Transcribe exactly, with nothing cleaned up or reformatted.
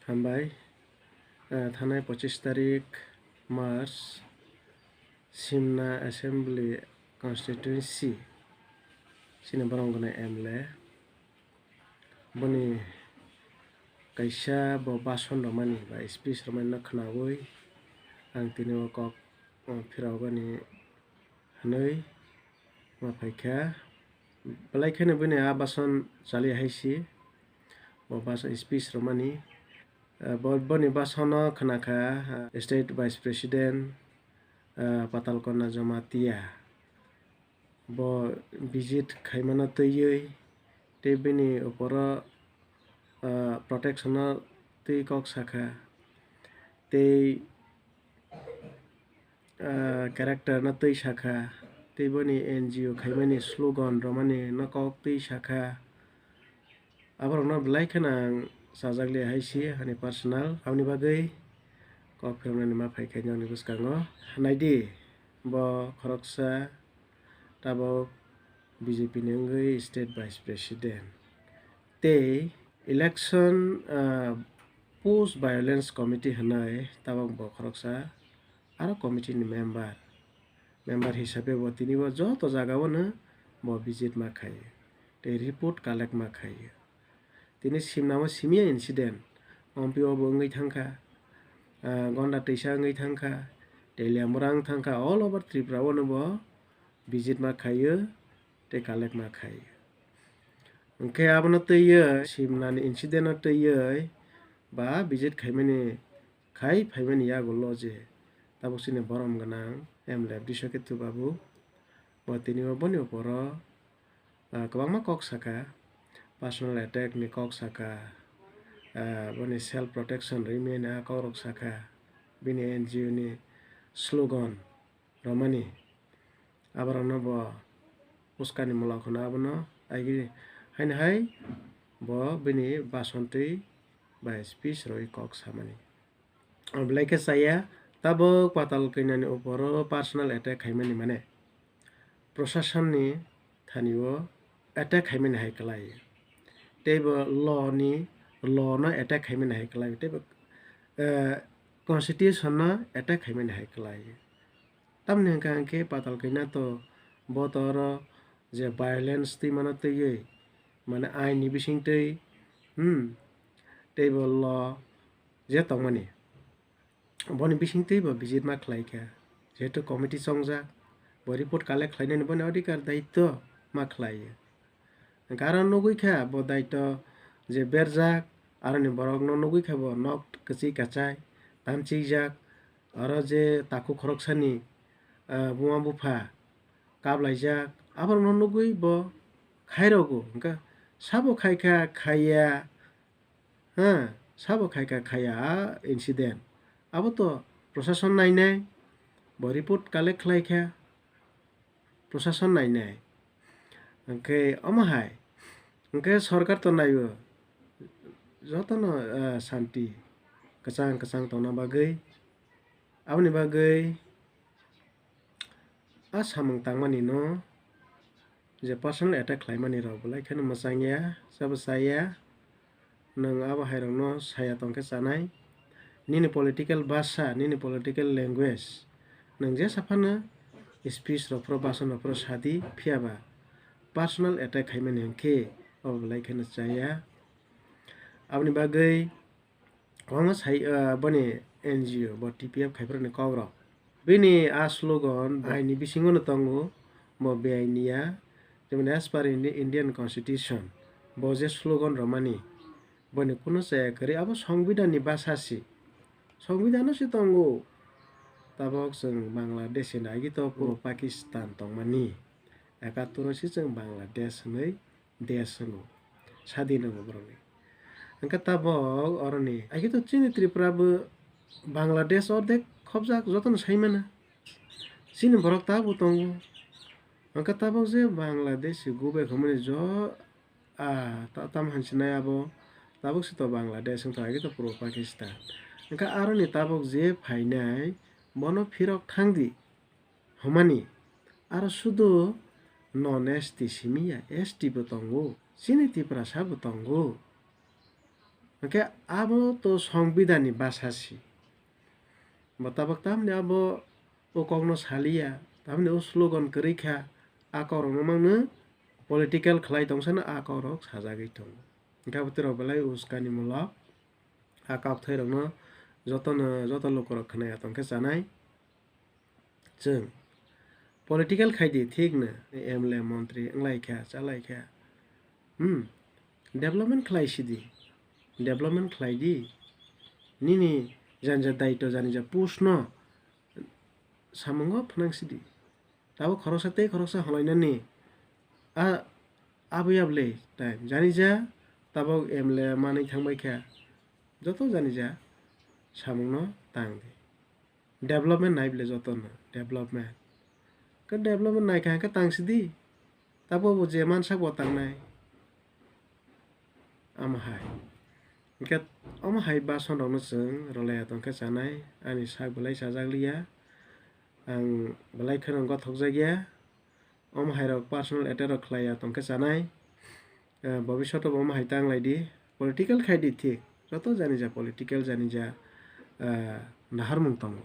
Hambai, eh, thanai pochish tarik March, Simna Assembly Constituency, chini borok gwnang M L A. Boni kaisa bo bason romani ba speech romani no khwnawi ang tini o kok, eh, phirogani hwnwi ma phaikha. Belai kheno bini a bason chali hai si, bo bason speech romani. Eh, bo, boni basono khwnakha, eh, State Vice President, eh, Patal Kanya Jamatia. Bo visit khaimano twiwi, tei bini oporo, ah, protection-o twi kok sakha, tei, ah, character-no twi sakha, tei boni N G O khaimani slogan romani no kok twi sakha. Aborokno belai kheno ang chajak le hai si, ani personal. Aboni bagwi kok phiroknani ma phai khe nokni bwskango. Naidi, bo khoroksa tabok B J P ni wngwi State Vice President. Tei election, ah, post violence committee hwnwi tabok bo khoroksa aro committee ni member. Member hisabe bo tini bo joto jaga o no bo visit ma khaio, tei report collect ma khaio. Tini Simna o simiya incident, Ompi o bo wngwi thangkha, ah, Gonda Twisa wngwi thangkha, Teliamura wng thangkha, all over Tripura o no bo visit ma khaio, tei collect ma khaio. Hwnkhe abono twiwi Simna ni incident o twiwi ba visit khaimani khai phaimani yago loje tabuk chini borom gwnang M L A Brishaketu Babu, bo tini o boni opor o, ah, kwbangma kok saka, personal attack ni kok saka, ah, boni self protection rwimani a kok rok saka, bini N G O ni slogan romani, aborokno bo uskani mulok hwno abono, agi haino hai bo bini bason twi bai speech rwui kok samani. Belai khe chaya, tabuk Patal Kanya ni opor o personal attack khaimani mane, proshashan ni thani o attack khaimani hai kwlai, tei bo law ni, law no attack khaimani hai kwlai, tei bo, eh, constitution no attack khaimani hai kwlai. Tamni hwnkha hwnkhe Patal Kanya to bo to oro je violence twi mano twiwi, mane ain ni bising twi, hmm, tei bo law je tongmani, boni bising twi bo visit ma khlai kha, jehetu committee chongjak, bo report collect khlainani boni odhikar daityo ma khlai. Hwnkhe aro nugwi kha bo daityo je berjak, aroni borokno nugwi kha bo nok kwchwi kwchai, tamchijak, aro je takhuk khoroksani, ah, buma bupha kaplaijak, aborokno nugwi bo khairogo, hwnkhe sabo khaikha khaiya, ha, sabo khaikha khaiya a incident, abo to proshashan nainai, bo report collect khlaikha. Proshashan nainai. Hwnkhe omo hai, hwnkhe sorkar to naio, jotono, ah, shanti kwchang kwchang tongna bagwi. Aboni bagwi a samung tangmani no je personal attack khlaimani rok belai kheno mwchangya, sabo chaya. Nwng abo hairokno saya tongkhe chanai. Nini political bhasha, nini political language, nwng jesa phano speech rok phoro, bason rok phoro sadi, phiyaba personal attack khaimani hwnkhe obo belai kheno chaya. Aboni bagwi kwbangma sai, ah, boni N G O, bo T P F khaiphuru ni kok rok. Bini a slogan aini bisingo no tongo, bo beaini ya. Jemon as per Indi-, Indian Constitution, bo je slogan romani, boni kuno chaya kwrwi, abo Songbidan ni basa si. Songbidan no se tongo. Tabok chwng Bangladesh hinwi agi to puro Pakistan tongmani. Ekattor o se chwng Bangladesh hinwi desh hwngo, sadin hwngo borokni. Hwnkhe tabok oroni, haikhe to chini Tripura bo Bangladesh ordek khobjak, jotono saimano. Chini borok tabuk tongo. Hwnkhe tabok je Bangladesh gubek hwnmani jo, ah, ta-, tamo hinsinai abo, tabuk se to Bangladesh wngkha, haikhe to puro Pakistan. Hwnkhe aroni tabok je phainai, bono phirok thangdi. Hwnmani, aro sudu non S T simi ya, S T bo tongo, chini Tiprasa bo tongo. Hwnkhe abo to Songbidanni bwsa si. Bo tabuk tamni abo o kokno saliya, tamni o slogan kwrwi kha, a kokrokno mangno political khlai tong sano a kokrok sajagwi tongo. Hwnkhe abo tei rok belai uskani mulok, a kokthairokno jotono, joto lukurok khwnaya tongkhe chanai. Chwng political khai di, thik no, M L A, montri wng lai kha, cha lai kha. Hmm, development khlai si di, development khlai di. Nini jani ja daito, jani ja post no samungo phnang si di. Tabuk khoroksa tei khoroksa holainani a, abwi abwlai time jani ja tabuk M L A manwi thang bai kha, joto jani ja samungno tang di. Development nai bwle jotono, development. Khe development nai kha hwnkhe tang si di. Tabuk bo je mansak bo tangnai. Omo hai. Hwnkhe omo hai bason rokno chwng rwlaiya tongkhe chanai, ani sak belai chajak liya. Ang belai kheno gothok jak ya. Omo hai rok personal attack rok khlaiya tongkhe chanai. Eh, bobishoto bo omo hai tang lai di. Political khai di thik. Joto jani ja political, jani ja, eh, naharmung tongo.